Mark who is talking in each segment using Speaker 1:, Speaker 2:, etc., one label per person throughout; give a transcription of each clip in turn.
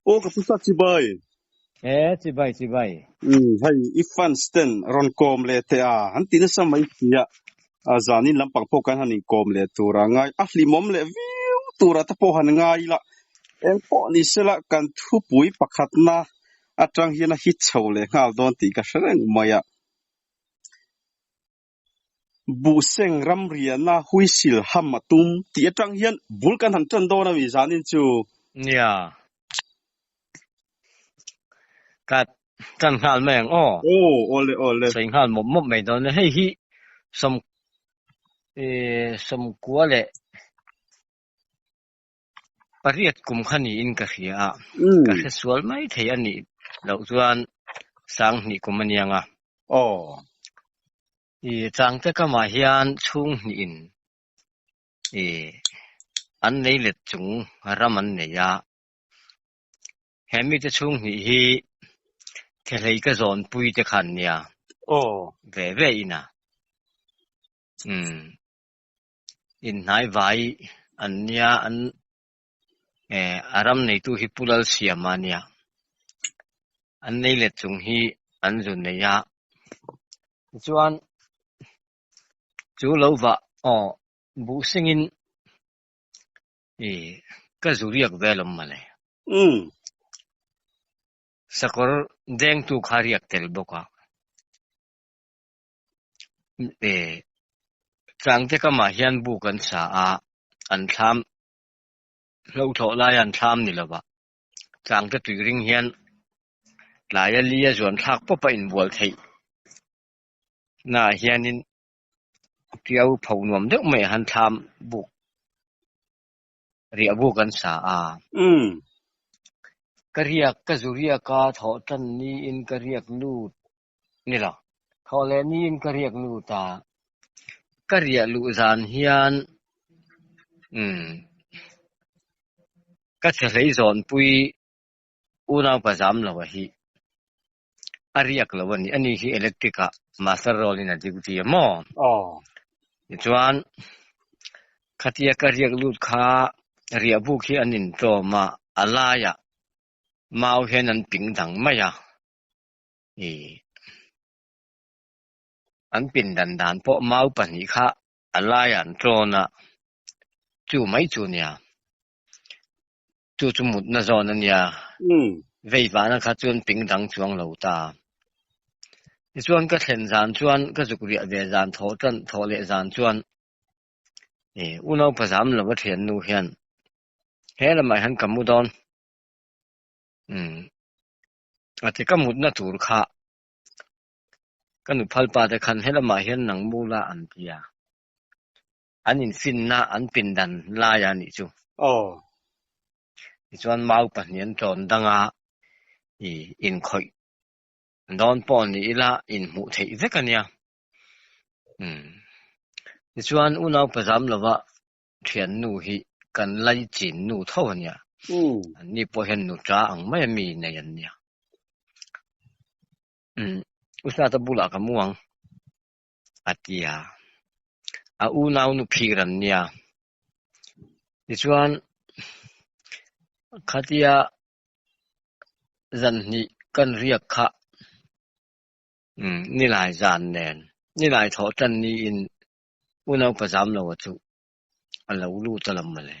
Speaker 1: Aw ka pu sa chibai.
Speaker 2: E chibai chibai.
Speaker 1: Um hei i fans ten rawn kawm leh teh a han ti nasa mai sia a zanin lampang pawh kan han inkawm leh tur a ngai a hlimawm leh viau tura te pawh han ngai ila eng pawh ni sela kan thupui pakhatna atang hian a hit chho leh nghal dawn tih ka hre reng mai a. Buhseng ramriahna huisil ham a tum tih atang hian bul kan han tan dawn a mi zanin chu.
Speaker 2: Nia. Ka tan nghal mai ang aw.
Speaker 1: Aw, awle awle.
Speaker 2: Sawi nghal mawp mawp mai dawn a, hei hi sawm sawmkua leh pariat kum kha niin ka hria a, ka hre sual mai thei a nih loh chuan sanghnih kum a niang a.
Speaker 1: Aw.
Speaker 2: I changte kamah hian chhung hnihin i an nei let chung ram an nei a, he mite chhung hnih hi thehlei ka zawnpui te kha an nia.
Speaker 1: Aw.
Speaker 2: Ve ve in a. Umm. Inhnai vai an nia an eh a ram neitu hi Pu Lalsiama a nia. An nei let chung hi an zu nei a. Tichuan chu lo vah aw buh singin ih ka zu riak vel awm mawle.
Speaker 1: Umm.
Speaker 2: Sakawr dengtu kha riak tel bawk a. Changte kamah hian buk an sa a, an thlam hlauhthlawh laia an thlam ni lova changte tui ring hian tlaia li a zuan thlak pawp a inbual theih naah hianin tiau pho nuam deuh mai ah han thlam buk riah buk an sa a. Ka riak ka zu riak a thawh tan niin ka riak lut. Ni lo. Thawh leh niin ka riak lut a, ka riah luh zan hian umm ka chhe hlei zawnpui unaupa zam lo a hi a riak lo a ni. Ani hi electric ah master roll in a duty a maw?
Speaker 1: Aw.
Speaker 2: Tichuan khatia ka riak lut kha riah buk hi an intawm a, a laiah mau hian an ping dang mai a. Ih an pindan dan pawh mau pahnih kha a laiah an tlawn a, chu mai chu nia. Chu chu mutna zawn a nia, vei vana kha chuan ping dang chuang lo ta. Tichuan ka thlen zan chuan ka zuk riah ve zan thawh tan thawh leh zan chuan ih unaupa zam lova thiannu hian he lamah hian ka mu dawn. Umm A ti ka mutna tur kha ka nu phalpa te khan helamah hian nang mu la an ti a, an infinna an pindan lai a nih chu.
Speaker 1: Aw.
Speaker 2: Tichuan mau pahnih an tawn dang a, i inkhawih dawn pawh ni ila inhmuh theih vek a nia. Umm. Tichuan unaupa zam lova thiannu hi kan laichin nu tho a nia. Anni pawh hian nuta ang mai a mi nei an nia. Umm Usnata bulah ka mu ang a ti a, a unau nu phir an nia. Tichuan khatia zanhnih kan riak kha umm nilai zan nen nilai thawh tan niin Unaupa zam lo a chu a lo lut a lam mawle.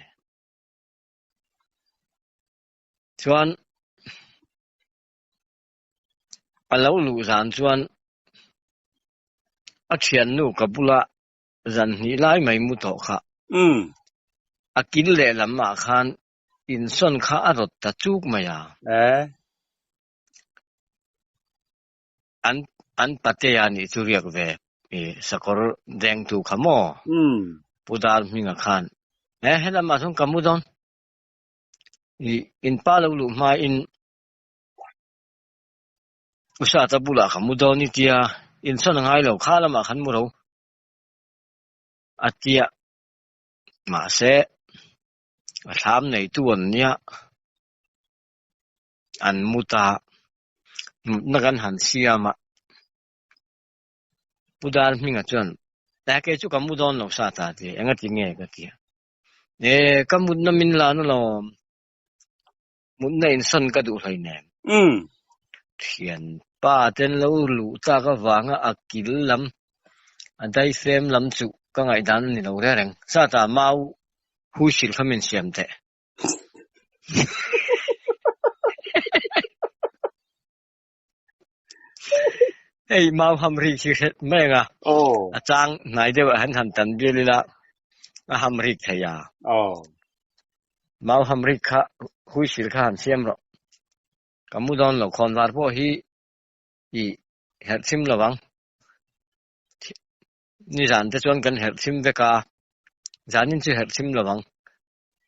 Speaker 2: Chuan a lo luh zan chuan a thiannu ka bula zan hnih lai mai mu tawh kha. A kil lehlam ah khan insawn kha a rawt ta chuk mai a. An an patea nih chu riak ve i sakawr dengtu kha maw? Pu Dar hminga khan e helamah chuan ka mu dawn i in pa lo luh hmain Usata bulah ka mu dawn i tia insawn a ngai lo kha lamah khan mu ro a tia mahse a thlam neitu an nia. An mu ta mutna kan han siam a, Pu Dar hminga chuan eh kei chu ka mu dawn lo sa ta ti enga ti nge ka ti a, eh ka mutna min la na lawm, Mutna insawn ka duh hleinem.
Speaker 1: Umm.
Speaker 2: Thianpa ten lo luh tak avanga a kil lam, a daifem lam chu ka ngaihdan a ni lo reng reng. Sata mau hu sil kha min siam teh. Hei mau ham rik hi hret mai anga a chang hnai deuh ah hian han tan bial ila a ham rik thei a. Mau ham rik kha hui sil kha han siam rawh. Ka mu dawn lo khawn var pawh hi i herh chim lo ang. Nizan te chuan kan herh chim vek a, zanin chu herh chim lo ang.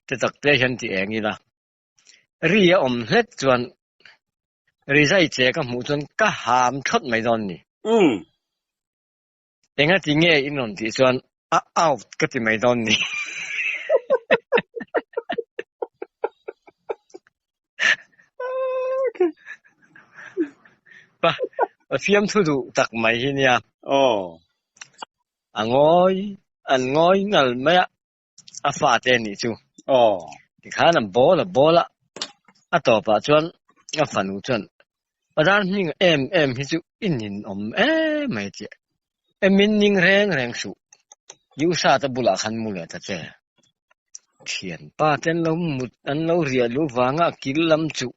Speaker 2: Te tak te hian ti eng ila. Ri a awm hlek chuan ri zai che ka hmuh chuan ka ham thawt mai dawn ni.
Speaker 1: Umm.
Speaker 2: Enga ti nge in rawn tih chuan a out ka ti mai dawn ni. Pa fiamthu duh tak mai hi nia.
Speaker 1: Aw.
Speaker 2: A ngawi an ngawi ngal mai a. A fate a nih chu.
Speaker 1: Aw.
Speaker 2: Tikhan a bawl a bawl a, a tawpah chuan a fanu chuan, Pathan hming em em hi chu i ninawm em mai chiah. E min ning reng reng suh. I u Sata bulah khan mu leh ta che. Thianpa te an lo mut an lo riah luh vanga a kil lam chu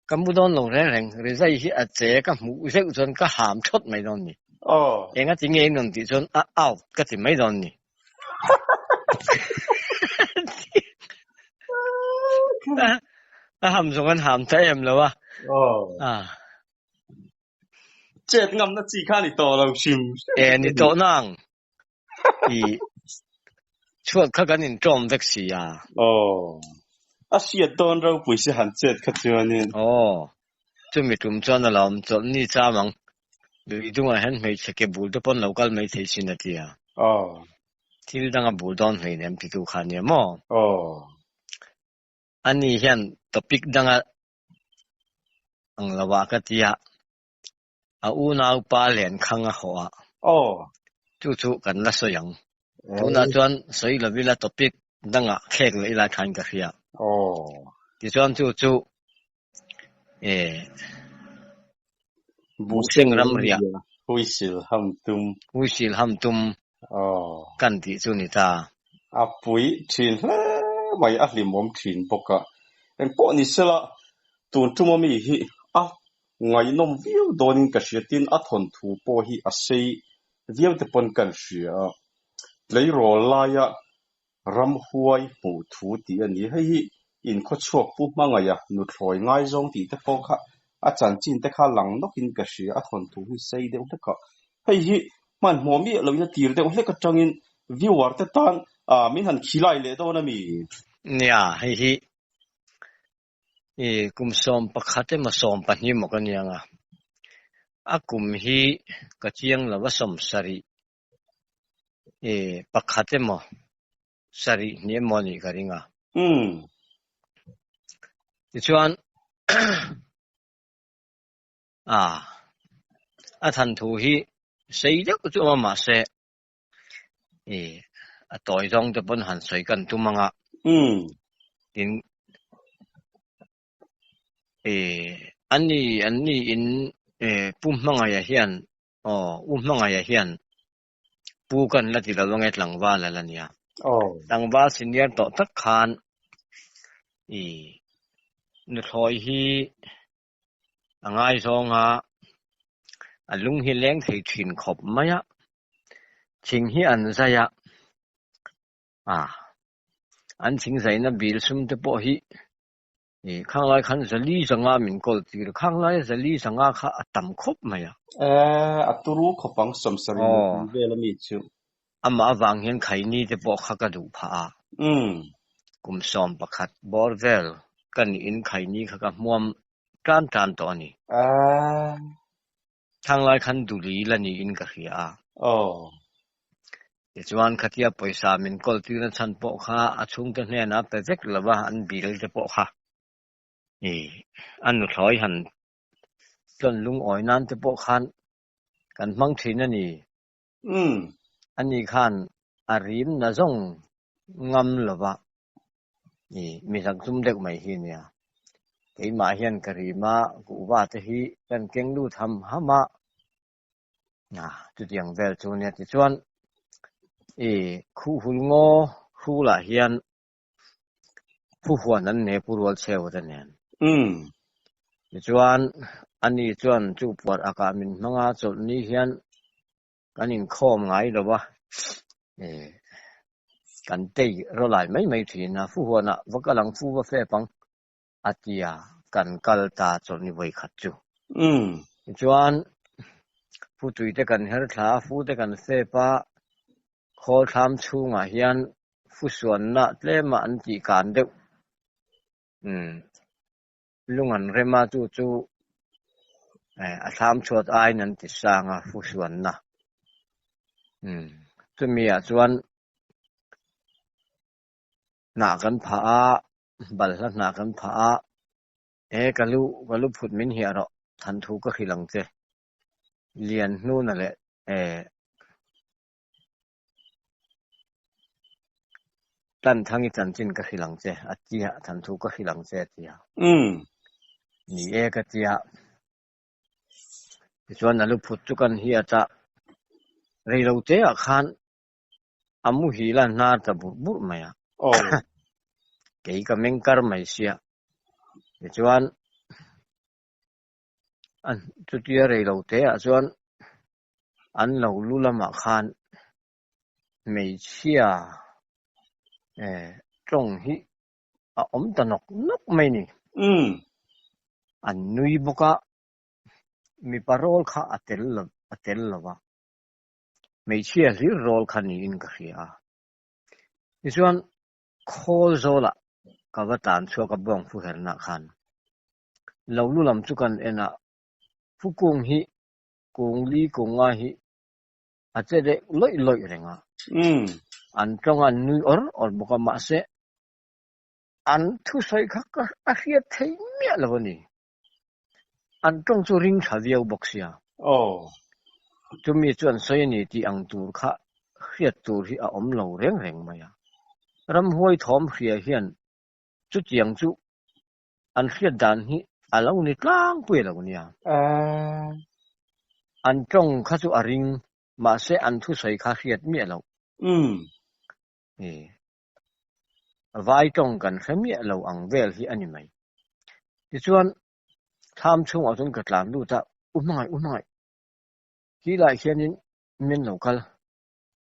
Speaker 2: ka mu dawn lo reng reng. Rizai hi a che ka hmuh zeuh chuan ka ham thawt mai dawn ni.
Speaker 1: Aw.
Speaker 2: Enga ti nge i rawn tih chuan a out ka ti mai dawn ni. A ham zawng an ham ta em lo a.
Speaker 1: Aw. Chet ngamna chi kha ni tawh lo hrim
Speaker 2: hrim. E ni tawh nang. I chhuat kha kan inṭawm vek si a.
Speaker 1: Aw. A hriat dawn ropui si han chet kha chuanin.
Speaker 2: Aw. Chumi tum chuan a lo awm chawlh ni cham ang. Lui dungah hian hmeichhe ke bul te pawn lo kal mai thei sin a ti a.
Speaker 1: Aw.
Speaker 2: Thil danga bul dawn hleinem titu kha a nia maw?
Speaker 1: Aw.
Speaker 2: Ani hian topic danga ang lo ah ka ti a. A unaupa len khang a hawh a.
Speaker 1: Aw.
Speaker 2: Chu chu kan la sawi ang. Tunah chuan sawi lo ila topic dangah thlek leh ila thain ka hria.
Speaker 1: Aw.
Speaker 2: Tichuan chu chu e Buhseng ram riah.
Speaker 1: Huisil ham tum.
Speaker 2: Huisil ham tum.
Speaker 1: Aw.
Speaker 2: Kan tih chu ni ta.
Speaker 1: A pui thin hle mai, a hlimawm thin bawk a. Engpawh ni sela, tun tuma mi hi a ngaihnawm viau dawnin ka hria tin a thawnthu pawh hi a sei viau te pawn kan hria a. Tleirawl laia ramhuai hmuh thu tih a ni. Hei hi inkhawchhuak pu hmangaiha nuthlawi ngaizawng tih te pawh kha a chanchin te kha lang nawkin ka hria, a thawnthu hi sei deuh hlek a. Hei hi hmanhmawh miah loin a tir deuh hlek atangin viewer te tan min han khilai leh dawn a mi?
Speaker 2: Nia, hei hi i kum 11 emaw 12 emaw ka nia nga. A kum hi ka chiang lo a 70 i pakhat emaw sarih hnih emaw a nih ka ring a. Tichuan a a than thu hi sei deuh chu a awm a mahse i a tawi zawng te pawn han sawi kan tum ang a. Tin i ani anni in Pu Hmangaia hian Aw, U Hmangaia hian Pu kan la ti lo ange tlangval a la nia.
Speaker 1: Aw.
Speaker 2: Tlangval senior tawh tak khan i nuthlawi hi a ngaizawng a, a lung hi leng thei thin khawp mai a, thing hi an zai a, a an thing zaina bil sum te pawh hi I khanglai khan zali zanga min kawl tir, khanglai zali zanga kha a tam khawp mai a.
Speaker 1: Eh, a turu khawp ang sawmsarih leh tih vel a mi chu.
Speaker 2: Amah avang hian khaini te pawh kha ka duh phah a. Kum 11 bawr vel ka niin khaini kha ka hmuam tan tan tawh a ni.
Speaker 1: Eh.
Speaker 2: Thanglai khan duli la niin ka hria a.
Speaker 1: Aw.
Speaker 2: Tichuan khatia pawisa min kawl tirna chhan pawh kha a chhungte hnenah pe vek lo a, an bil te pawh kha i a nuthlawi han tlawn lungawi nan te pawh khan kan hmang thin a ni.
Speaker 1: Umm.
Speaker 2: Ani khan a rim na zawng ngam lo va, i mi zak zum deuh mai hi a nia. Keimah hian ka rim a, kuhva te hi kan keng lut ham ham a, chutiang vel chu nia. Tichuan i khuhhul ngaw hrulah hian phuhuan an ne pu rual cheu te nen. Tichuan ani chuan chu puar akah min hmang a, chawlhni hian kan inkhawm ngai lo a, kan tei rawlai mai mai thin a, phuhuanah va kal ang fu va fep ang. A ti a, kan kal ta chawlhni vawi khat chu. Tichuan, Futui te kan her thla a, fu te kan fep a, khawl thlam chhungah hian fu suanna tlema an tih kan deuh. Umm, lung an rem a, chu chu a thlam chhuat aiin an ti sang a, fu suanna. Umm, chumi ah chuan hnah kan phah a, balhla hnah kan phah a, e ka lu ka lu phut min hiah rawh than thu ka hrilh ang che lian hnuna leh e tan thangi chanchin ka hrilh ang che a tia than thu ka hrilh ang che a tia ni e ka tia tichuan a lu phut chu kan hiat a reilote ah khan A muhil a hnar ta burh burh mai a. Kei ka meng kar mai sia. Tichuan chutia rei lo te ah chuan an lo lu lamah khan hmeichhia tawng hi a awm ta nawk nawk mai ni. An nui bawk a, mipa rawl kha a tel lo va. Hmeichhia hlir rawl kha niin ka hria a. Tichuan, khawl zawlah ka va tlan chhuak a bawng fu herna khan. Lo lu lam chu kan en a, fu kung hi kung li kung nga hi a che deuh lawih lawih reng a. An tawng a nui awr awr bawk a, mahse an thusawi kha ka a hriat thei miah lo a ni. An tawng chu ring tha viau bawk sia. Chumi chu an sawi a ni tih ang tur kha hriat tur hi a awm lo reng reng mai a. Ramhuai thawm hria hian chutiang chu an hriat dan hi a lo ni tlangpui a lo nia. An tawng kha chu a ring, mahse an thusawi kha hriat miah loh. Vai tawng kan hre miah lo ang vel hi a ni mai. Tichuan, thlam chhungah chuan ka tlan lut a, U hmangaih, U hmangaih, khi lai hianin min lo kal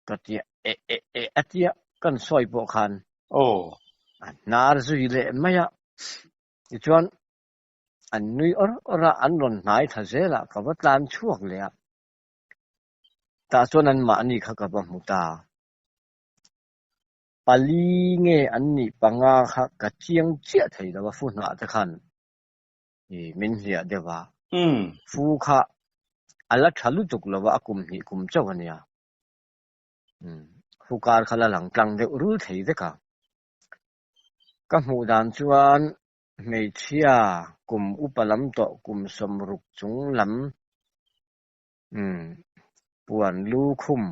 Speaker 2: ka ti a, e e e a tia kan sawi pawh khan a hnar zui leh mai a. Tichuan, an nui awr awr a, an rawn hnai tha zel a, ka va tlan chhuak leh a. Tah chuan anmahni kha ka va hmu ta. Pali nge an nih panga kha ka chiang chiah thei lo a fu hnah te khan i min hliah deuh a, fu kha a la tha lutuk lo a, a kum hnih kum chauh a nia, fu kar kha la lang tlang deuh rul thei vek a, ka hmuh dan chuan hmeichhia kum upa lam tawh kum 60 chung lam Puan lukhum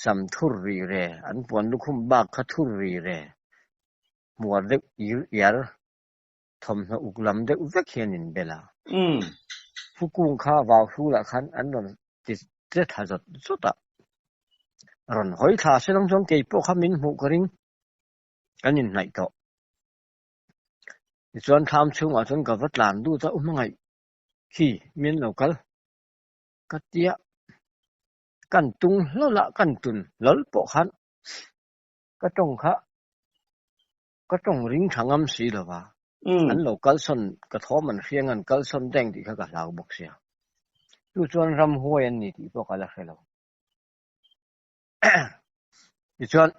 Speaker 2: sam thur ri re, an puan lukhum bak kha thur ri re, hmuar deuh ir iar, thawmhnaw uk lam deuh vek hian in bel a. Fukung kha vau hrulah khan an rawn ti che tha zawt zawt a, rawn hawi thla se lang chuan kei pawh kha min hmuh ka ring, kan inhnaih tawh. Tichuan thlam chhungah chuan ka va tlan lut a, u hmangaih Khi min lo kal ka tia kan tung hlawlh a, kan tun hlawl pawh khan ka tawng kha ka tawng ring tha ngam si lo va, an lo kalsawn ka thawm an hriang an kalsawn deng tih kha ka hlau bawk sia. Chu chuan ramhuai an ni tih pawh ka la hre lo. Tichuan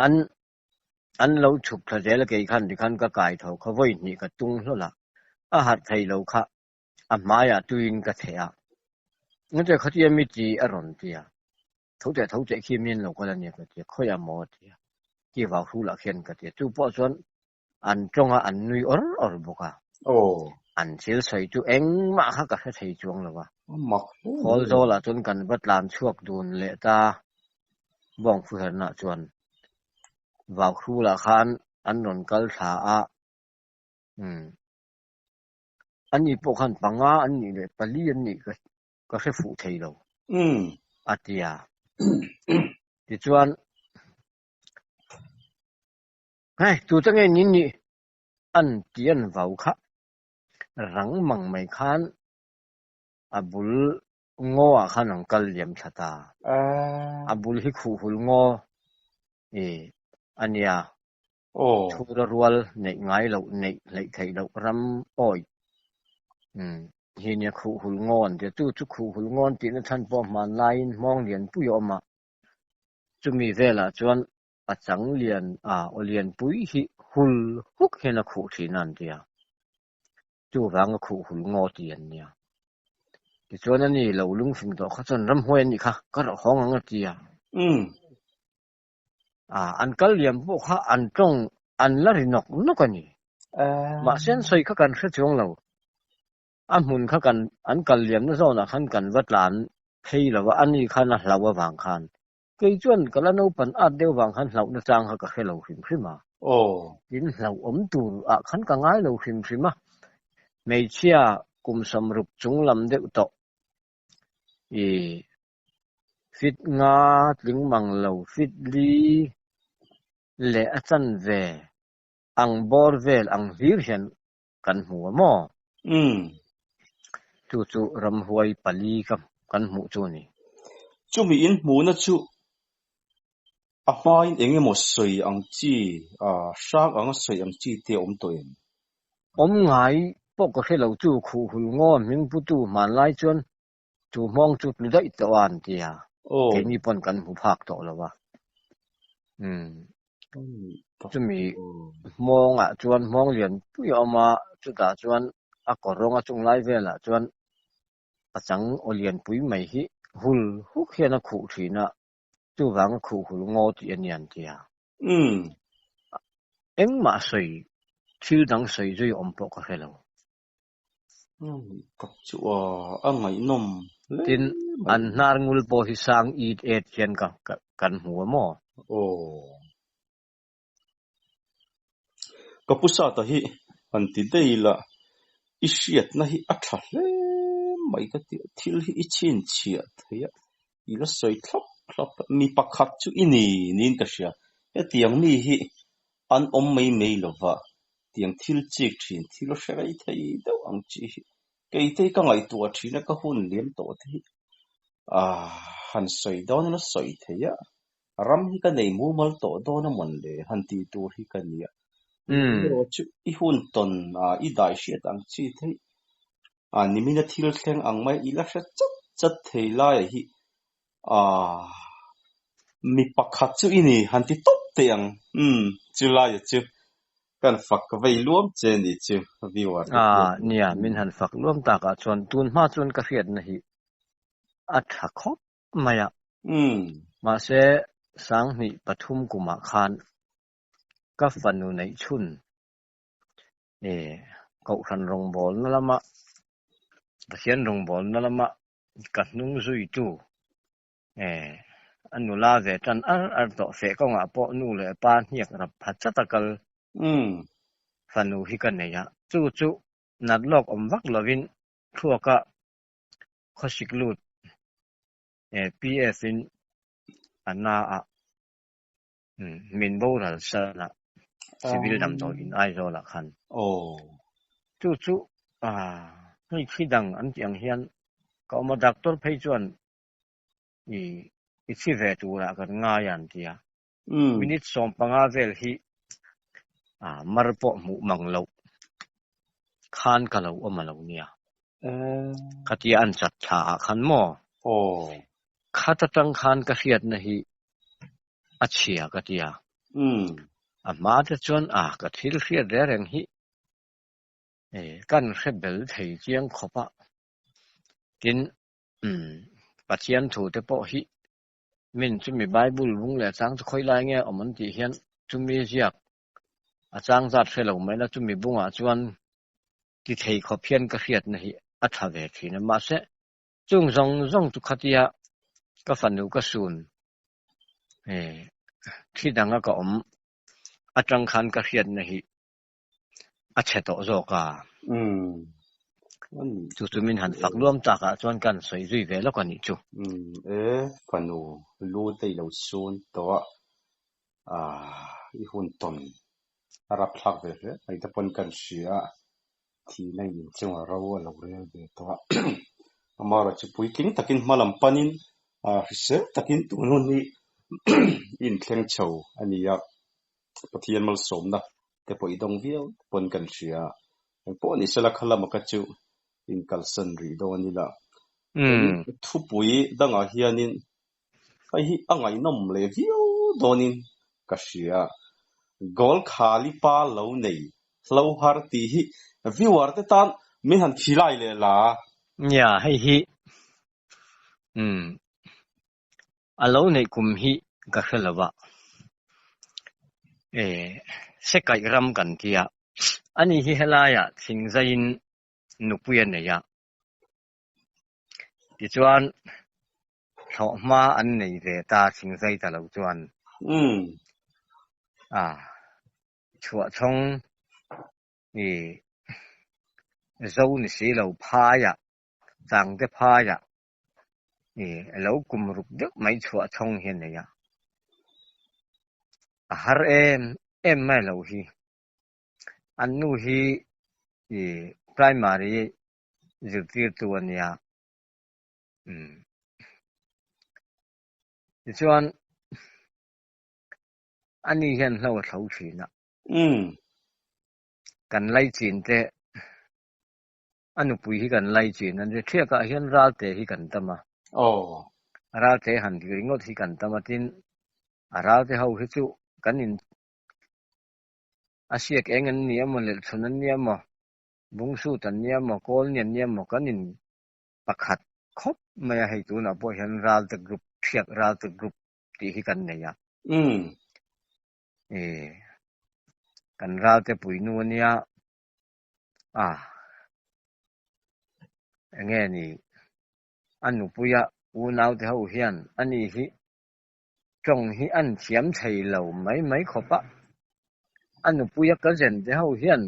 Speaker 2: an An lo chhuk thla zel a kei khan tikhan ka kai tho kha vawi hnih ka tung hlawlh a, a harh thei lo kha a hmaiah tuiin ka theh a, engtia khatia mi ti a rawn ti a, tho teh tho teh khi mian lo kal a nia ka ti a, khawiah maw a ti a, ki vau hrulah khian ka ti a, chu pawh chuan an tawng a an nui awr awr bawk a, an thil sawi chu engmah kha ka hre thei chuang lo a, khawl zawlah chuan kan va tlan chhuak dun leh ta, bawngfu herna chuan. Vauhrulah khan. An rawn kal thla a, umm ani pawh khan panga an nih leh pali an nih ka ka hre fuh thei lo a ti a. Tichuan, Hei, tute nge nin nih? An ti an vau kha. Rang mang mai khan a bul ngaw ah khan an kal liam thla ta. A bul hi khuhhul ngaw i a nia. Thura rual neih ngai loh neih hleih theih loh ram awih hi nia khuhhul ngaw an ti a. Chu chu khuhhul ngaw an tihna chhan pawh hmanlaiin hmawng lianpui a awm a. Chumi velah chuan a chang lian a aw lianpui hi hul huk hian a khuh thin a an ti a. Chuvanga khuh hul ngaw ti an nia. Tichuan ani lo lungfing tawh kha chuan ramhuai an nih kha, ka rawh hawng ang a ti a. A, an kal liam pawh kha an tawng an la ri nawk nawk a ni. Mahse an sawi kha kan hre chuang lo. A hmun kha kan an kal liamna zawnah khan kan va tlan phei lo a, ani khan a hlau avang khan. Kei chuan ka la naupan at deuh vang khan hlauhna chang kha ka hre lo hrim hrim a. Tin, hlauhawm tur ah khan ka ngai lo hrim hrim a. Hmeichhia kum sawmruk chung lam deuh tawh i fit nga tling mang lo fit li leh a chanve ang bawr vel ang hlir hian kan hmu a maw? Chu chu ramhuai pali ka kan hmuh chu a ni.
Speaker 1: Chumi in hmuhna chu a hmain eng emaw sawi ang chi, hrang anga sawi ang chi te a awm tawh em?
Speaker 2: Awm ngai pawh ka hre lo chu khuhhul ngaw hming putu hmanlai chuan chu hmawng chu tlu daih tawh a an ti a, keini pawn kan hmu phak tawh lo a. Chumi hmawngah chuan hmawng lian pui a awm a, chutah chuan a kawr rawnga chung lai velah chuan pachang aw lian pui mai hi hul huk hian a khuh thin a, chuvanga khuh hul ngaw tih a ni an ti a. Engmah sawi thil dang sawi zui awm pawh ka hre lo.
Speaker 1: Tak chu a a ngaihnawm
Speaker 2: hle Tin, mai. an hnar ngul pawh hi sang it et hian ka kan hmu a maw?
Speaker 1: Aw. Ka pu Sata hi han ti daih ila, i hriatna hi a tha hle mai ka ti a, thil hi i chhinchhiah thei a, i la sawi thlap thlap a, mi pakhat chu i ni niin ka hria. Hetiang mi hi an awm mai mai lova, tiang thil chik thin, thil hre rei thei deuh ang chi hi kei te hi ka ngaihtuah thin a, ka hun liam tawh te hi ah han sawi dawn ila sawi thei a, ram hi ka nei mumal tawh dawn a mawn le han tih tur hi ka nia. Erawh chu i hun tawn ah i dai hriat ang chi te hi ah nimina thil thleng ang mai i la hre chat chat thei laiah hi ah mi pakhat chu i ni han ti tawp teh ang umm chu laia chu kan fak vei luam che ni chu viewer
Speaker 2: te hian. Ah nia min han fak luam takah chuan tun hma chuan ka hriatna hi a tha khawp mai a. Mahse sanghnih pathum kumah khan ka fanu neih chhun e kohhran rawngbawlna lama Pathian rawngbawlna lama ka hnung zuitu e a nula ve tan ar ar tawh feh kawngah pawh nu leh pa hniak rap pha chat a kal fanu hi ka nei a, chu chu nat lawk awm vak lovin thluaka khawsik lut e PF in a na a min boral san a civil damdawi in Aizawl ah khan chu chu hei thi dang an tih ang hian ka awm a doctor phei chuan i i thi ve turah kan ngai a an ti a minute 15 vel hi mar pawh hmuh mang loh khan ka lo awm a lo nia khatia an chat thla ah khan maw khat atang khan ka hriatna hi a chhia ka ti a. A hma te chuan a ka thil hriat reng reng hi kan hre bel thei chiang khawp a. Tin, Pathian thu te pawh hi min chumi Bible bung leh chang chu khawi lai nge awm an tih hian chumi ziak a chang zat hre lo mai la chumi bungah chuan ti thei khawp hian ka hriatna hi a tha ve thin a. Mahse, Chung zawng zawng chu khatia ka fanu ka sun thi danga ka awm Atang khan ka hriatna hi a chhe tawh zawk a.
Speaker 1: Ani
Speaker 2: Chu chu min han fak luam takah chuan kan sawi zui ve lawk a nih chu.
Speaker 1: E fanu lu te i lo sun tawh a, i hun tawn a rapthlak ve hle mai te pawn kan hria a, thihna in inchunga ro a lo rel ve tawh a. Amaherawhchu puitling takin hma lam panin hrisel takin tun hun hi i inthleng chho a ni a. Pathian malsawmna te pawh i dawng viau te pawn kan hria. Engpawh ni sela kha lama ka chu inkalsan rih dawn ila. Thupui dangah hianin hei hi a ngaihnawm leh viau dawnin ka hria. Goal khali pa lo nei hlo har tih hi viewer te tan min han khilai leh la.
Speaker 2: Nia, hei hi umm A lo neih kum hi ka hre lo a, e Sekaih ram kan tia, ani hi helaiah thingzaiin nupui a nei a, tichuan thlawhhma an nei ve ta thingzai ta lo chuan a chhuahchhawng i zo ni si lo phaiah changte phaiah Ih lo kum ruk deuh mai chhuah chhawng hi a nei a, a har em em mai lo hi. An nu hi ih primary zirtirtu a nia umm tichuan ani hian hlo a thlo thin a. Kan laichin te A nupui hi kan lai chin a ni. Thiakah hian ralte hi kan tam a. Ralte han tih ringawt hi kan tam a tin a ralte ho hi chu kan in a siak eng an ni emaw lelhchhun an ni emaw bungsut an ni emaw kawl ni an ni emaw kan in pakhat khawp mai a hei tunah pawh hian ralte group thiak ralte group tih hi kan nei a. Kan ralte puinu a nia. A enge ni a nupuia unaute ho hian ani hi tawng hi an thiam thei lo mai mai khawp a, a nupuia cousin te ho hian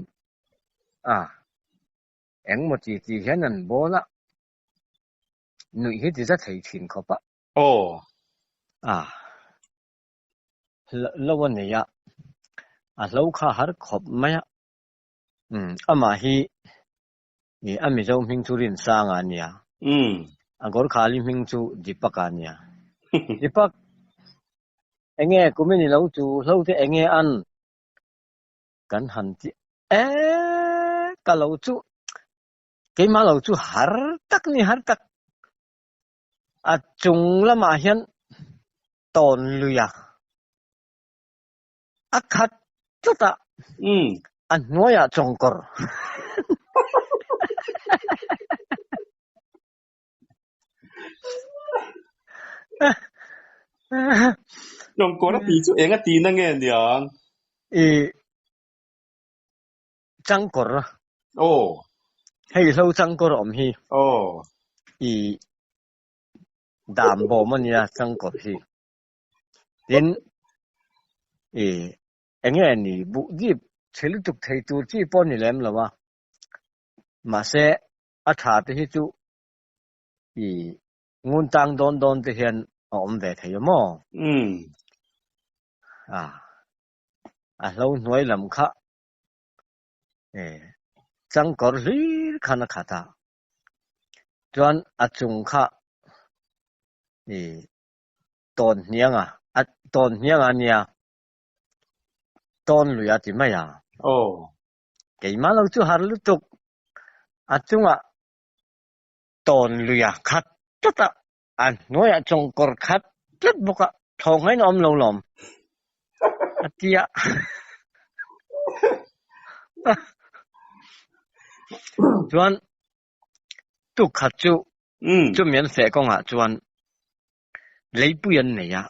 Speaker 2: a engmaw ti ti hian an bawl a, nuih hi ti za thei thin khawp a.
Speaker 1: Aw.
Speaker 2: A lo a nei a, a hlo kha har khawp mai a. Umm amah hi ih a Mizo hming chu Rinsanga a nia. A Gorkhali hming chu Deepak a nia. Deepak, enge kum i ni lo chu hlo te enge an kan han ti e ka lo chu keimah lo chu har tak ni har tak a chung lamah hian tawn lui a. A khat tlat a, a hnuaiah chawngkawr.
Speaker 1: Chawngkawr a tih chu eng a tihna nge niang?
Speaker 2: I changkawr.
Speaker 1: Aw.
Speaker 2: Hei hlo changkawr a awm hi.
Speaker 1: Aw.
Speaker 2: I dam bawm a nia changkawr hi. Tin, i enge ni buh dip chhe lutuk thei tur chi pawh ni lem lo a, mahse a tha te hi chu i ngun tang dawn dawn te hian a awm ve thei a maw? A, a hlo hnuai lam kha e changkawr hlir khan a khat a, chuan a chung kha i tawn hniang a, a tawn hniang a nia, tawn lui a ti mai a.
Speaker 1: Aw.
Speaker 2: Keimah lo chu har lutuk, a chungah tawn lui a khat tlat a, a hnuaiah chawngkawr khat tlat bawk a, thaw ngaiin a awm lo lawm a ti a. Chuan tuk khat chu chumi an feh kawngah chuan leipui an nei a,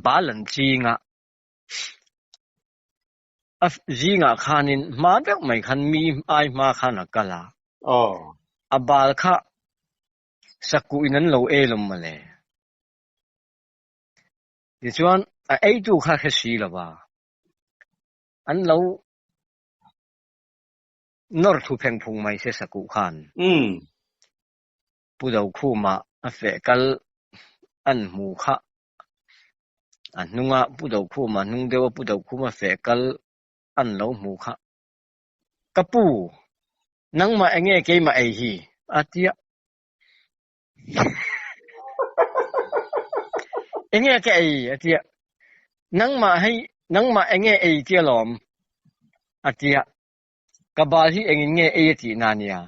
Speaker 2: bal an ching a, a zingah khanin hma deuh mai khan mi ai hma khan a kal a, a bal kha sakuhin an lo el awm mawle. Tichuan a eitu kha hre si lo va, an lo nawr thu pheng phung mai se sakuh khan. Pu Dokhuma a feh kal an hmu kha a hnunga Pu Dokhuma hnung deuha Pu Dokhuma feh kal an lo hmu kha, Ka pu, nangmah enge keimah ei hi? a ti a. Enge ka ei? a ti a. Nangmah hei, nangmah enge ei tia lawm? a ti a. Ka bal hi engin nge ei a tih na nia.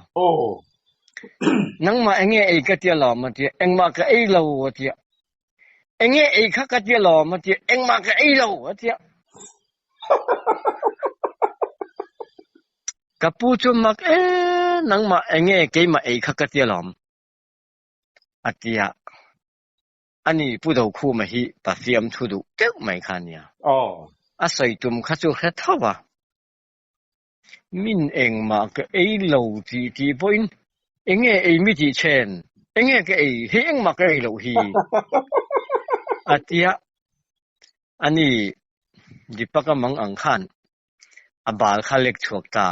Speaker 2: Nangmah enge ei ka tia lawm a tia, engmah ka ei lo a tia. Enge ei kha ka tia lawm a tia, engmah ka ei lo a tia. Ka pu chu mak e, nangmah enge keimah ei kha ka tia lawm a tia. Ani Pu Dokhuma hi Pathiam thu duh deuh mai kha nia. A sawi tum kha chu hre tho a. Min engmah ka ei lo tih tih pawhin enge ei mi tih chhen, enge ka ei, hei engmah ka ei loh hi a tia. Ani Deepak-a mang ang khan a bal kha lek chhuak ta.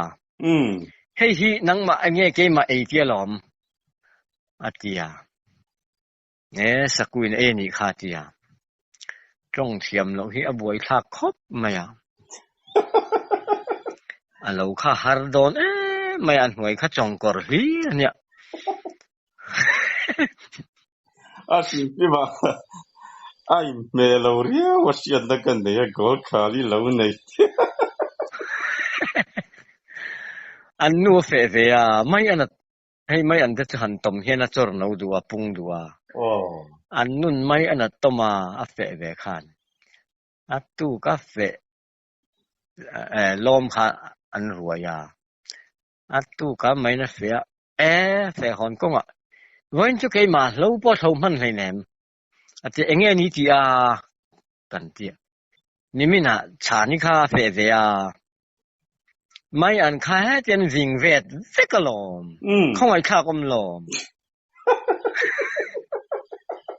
Speaker 2: Hei hi nangmah enge keimah ei tia lawm a tia. E Sakuin ei a nih kha tia. Tawng thiam loh hi a buai thlak khawp mai a. A lo kha har dawn em mai a, a hnuai kha chawngkawr hlir a nia.
Speaker 1: A hrim hrim a, a inhmeh lo riau a hriatna ka nei a, goal khali lo nei.
Speaker 2: An nu a feh ve a, mai a nat Hei mai an te chu han tawm hian a chawr no duh a, pung duh a. An nun mai a nat tawm a, a feh ve khan. A tuk a feh lawm kha an ruai a. A tuk a mai na feh a, e feh hawn kawngah vawiin chu keimah hlo pawh a thlo hman hleinem. A ti enge ni tih a kan ti a. Niminah chhani kha a feh ve a. Mai an kha heti an ving vet vek alawm. Khawngaihthlak awm lawm.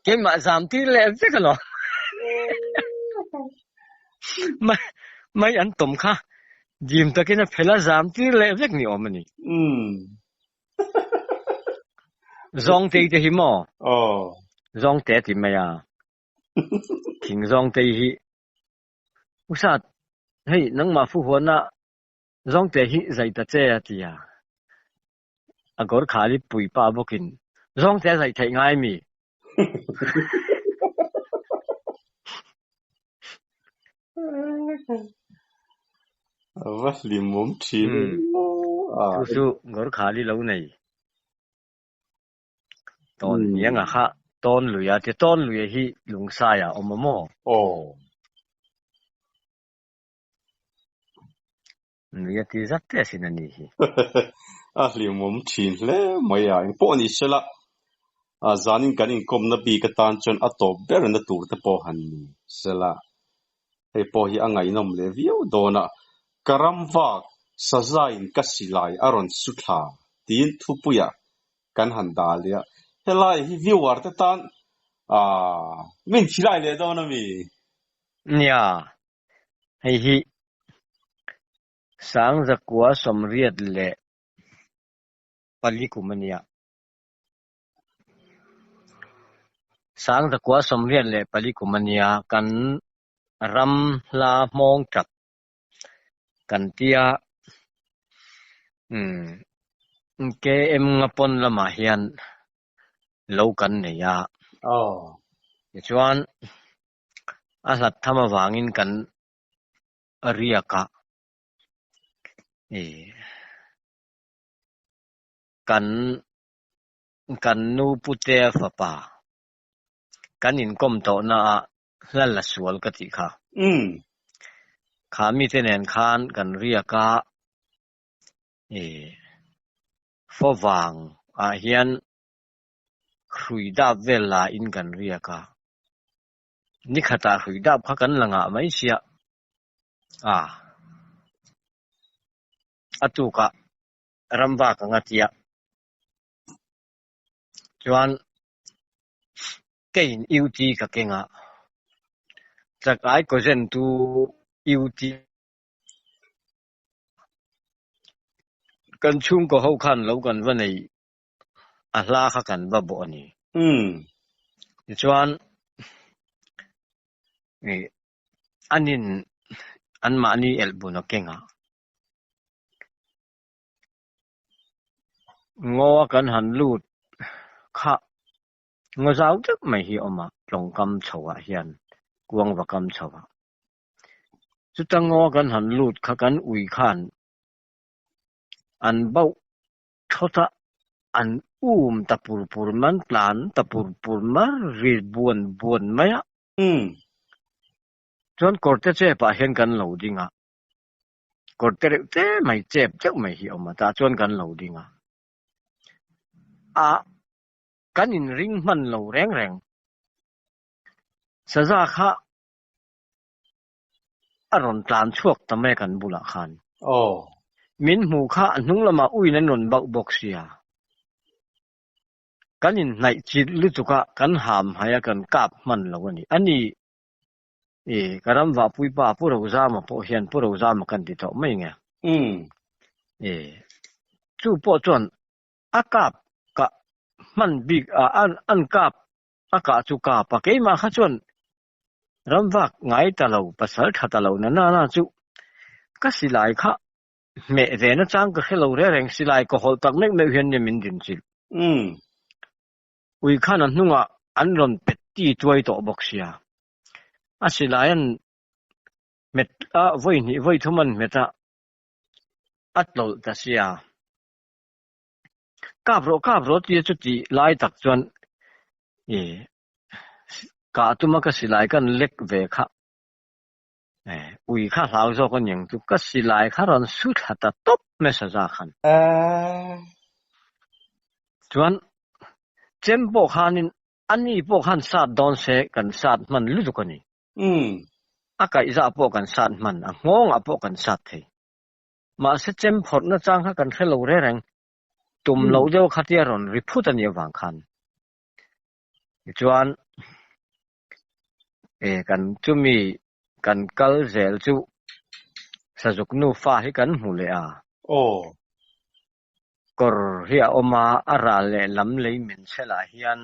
Speaker 2: Keimah zam tir leh vek alawm. Mai an tawm kha dim takin a phel a zam tir leh vek ni awm a ni. Zawngtei te hi maw? Zawngte a ti mai a. Thing zawngtei hi Usat, hei nangmah fuhuana zawngte hi zai ta che a ti a. A gawr khali pui pa bawkin zawngte a zai theih ngai mi?
Speaker 1: A va hlimawm thin a.
Speaker 2: Chu chu gawr khali lo nei. Tawn hnianga kha tawn lui a ti tawn lui hi lungsaia a awm a maw?
Speaker 1: Aw.
Speaker 2: Nui a ti zat te asin a ni hi.
Speaker 1: A hlimawm thin hle mai a, engpawh ni sela zanin kan inkawmna bik atan chuan a tawp berna tur te pawh han ni sela, hei pawh hi a ngaihnawm leh viau dawn a, ka ram vak sazain ka silai a rawn su thla tiin thupuiah kan han dah leh a, helai hi viewer te tan aah min khilai leh dawn a mi?
Speaker 2: Nia, hei hi Sangzakua sawmriat leh pali kum a nia. Sangzakua sawmriat leh pali kum a nia, kan ram hla hmawng tap kan tia umm KM nga pawn lamah hian lo kan nei a. Tichuan a hlat tham avangin kan riak a ih kan kan nu putea fapa kan inkawm tawhna ah hla la sual ka tih kha. Kha mite nen khan kan riak a ih fawvang ah hian hrui dap vel la in kan riak a. Nikhatah hrui dap kha kan la ngah mai sia a, a tukah ram vak ang a tia. Chuan keiin UT ka keng a, Chak ai kaw zen tu UT. Kan chhungkaw ho khan lo kan va nei a hla kha kan va bawh a ni. Tichuan anin anmahni elhbun a keng a. Ngaw a kan han lut kha ngaw zau deuh mai hi a awm a, tlawngkam chho ah hian kuangva kam chho ah. Chuta ngaw a kan han lut kha kan ui khan an bauh thawt a, an um ta pur pur mai, an tlan ta pur pur mai, ri buan buan mai a. Chuan kawrte chep ah hian kan lo ding a. Kawr te reuh te mai chep deuh mai hi a awm a, tah chuan kan lo ding a. A kan inring hman lo reng reng. Saza kha a rawn tlan chhuak ta mai a kan bulah khan. Min hmuh kha a hnung lamah uiin an rawn bauh bawk sia. Kan inhnaih chilh lutuk a, kan ham hai a, kan kap hman lo a ni. A ni E, ka ram vahpui pa Pu Rozama pawh hian Pu Rozama kan ti tawh mai nge. E, chu pawh chuan a kap ka hman bik a, an kap a kah chu kap a, keimah kha chuan ram vak ngai ta lo, pasal tha ta lo na na na chu ka silai kha hmeh ve na chang ka hre lo reng reng, silai ka hawlh tak meuh meuh hian nia min din chilh. Ui khan a hnungah an rawn pet ti tuai tawh bawk sia. A silai an hmet a, vawi hnih vawi thum an hmet a, a tlawlh ta sia. Kap rawh kap rawh tia chuti lai tak chuan i kah tuma ka silai kan lek ve kha. Ui kha hlau zawk a niang chu ka silai kha rawn su thla ta tawp mai saza khan. Chuan chem pawh khanin a ni pawh khan sat dawn se kan sat hman lutuk a ni. A kaihzah pawh kan sat hman, a nghawngah pawh kan sat thei. Mahse chem phawrhna chang kha kan hre lo reng reng, tum loh deuh khatia rawn ri phut a nih avang khan. Tichuan e kan chumi kan kal zel chu Sazuk nufa hi kan hmu leh a.
Speaker 1: Aw.
Speaker 2: Kawr hi a awm a, a ral leh lam lei min chhelah hian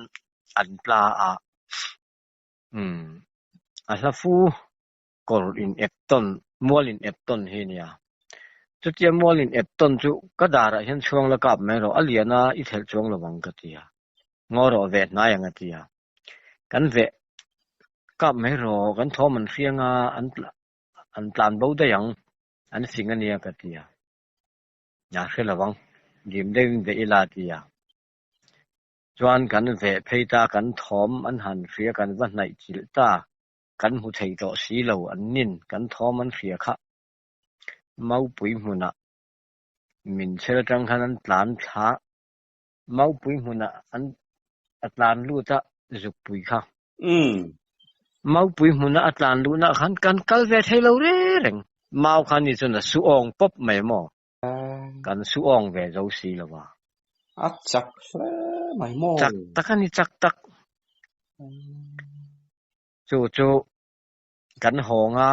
Speaker 2: an tla a. Umm a hla fu kawr in ep tawn, mual in ep tawn hi a nia. Chutia mual in ep tawn chu ka darah hian chhuang la kap mai rawh, a lian a i thelh chuang lo ang ka ti a. Ngaw rawh veh hnai ang a ti a. Kan veh kap mai rawh, kan thawm an hriang a, an an tlan bo daih ang, an fing a nia ka ti a. A hre lo ang, dim deuhin veh ila a ti a. Chuan kan veh phei ta, kan thawm an han hria, kan va hnaih chilh ta. Kan hmu thei tawh si lo an nin kan thawm an hria kha. Maupui hmunah min chhel atang khan an tlan thla. Maupui hmunah an a tlan lut a zukpui kha. Maupui hmuna a tlan luhna khan kan kal ve thei lo reng reng. Mau kha ni chuan a su awng pawp mai maw? Kan su awng ve zo si lo a.
Speaker 1: A chak hle mai maw?
Speaker 2: Chak tak a ni chak tak. Chu chu kan hawng a,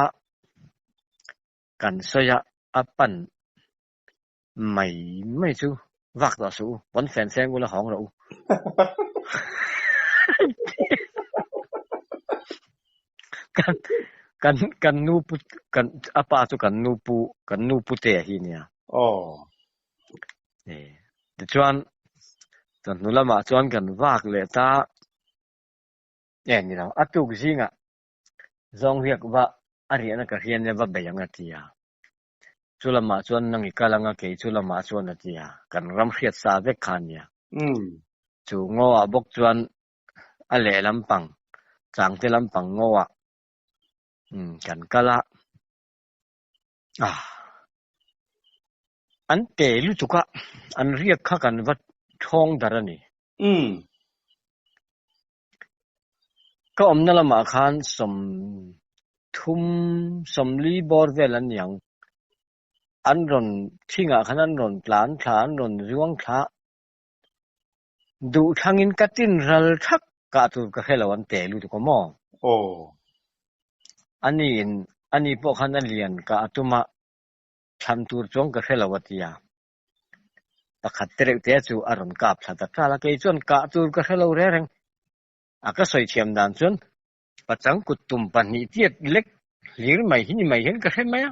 Speaker 2: kan sawi a, a pan mai mai chu vak tawh suh u, pawn fen seng ula hawng rawh u. Kan kan kan nu pu kan a pa chu kan nu pu kan nu pu te hi nia.
Speaker 1: Aw.
Speaker 2: E tichuan chawhnu lamah chuan kan vak leh ta. E ni lo, a tuk zingah zawng riak va a riahna ka hria nia va bei ang a ti a. Chu lamah chuan nang i kal ang a kei chu lamah chuan a ti a, kan ram hriat sa vek kha a nia. Chu ngaw ah bawk chuan a leh lampang, changte lampang ngaw ah kan kal a. Ah. An te lutuk a, an riak kha kan va thawng dar a ni. Ka awmna lamah khan 30, 40 bawr vel an ni ang. An rawn thingah khan an rawn tlan thla, an rawn zuang thla. Duh thlangin ka tin ral thak kah tur ka hre lo an te lutuk a maw?
Speaker 1: Aw.
Speaker 2: Ani in ani pawh khan a lian kah a tum a, thlan tur chuang ka hre lo a ti a. Pakhat te reuh te chu a rawn kap thla ta ṭal a, kei chuan kah tur ka hre lo reng reng. A ka sawi thiam dan chuan pachang kut tum pahnih tiat lek hlir mai hi ni mai hian ka hre mai a.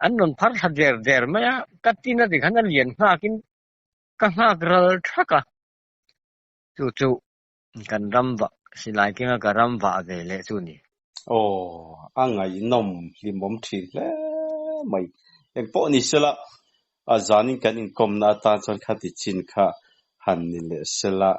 Speaker 2: An rawn phar thla der der mai a, ka tin a ti khan a lian nghakin ka nghak ral thak a. Chu chu kan ram vah silai kenga ka ram vah ve leh chu ni.
Speaker 1: Aw, a ngaihnawm hlimawm thin hle mai. Engpawh ni sela, a zanin kan inkawmna atan chuan khati chin kha han ni leh sela.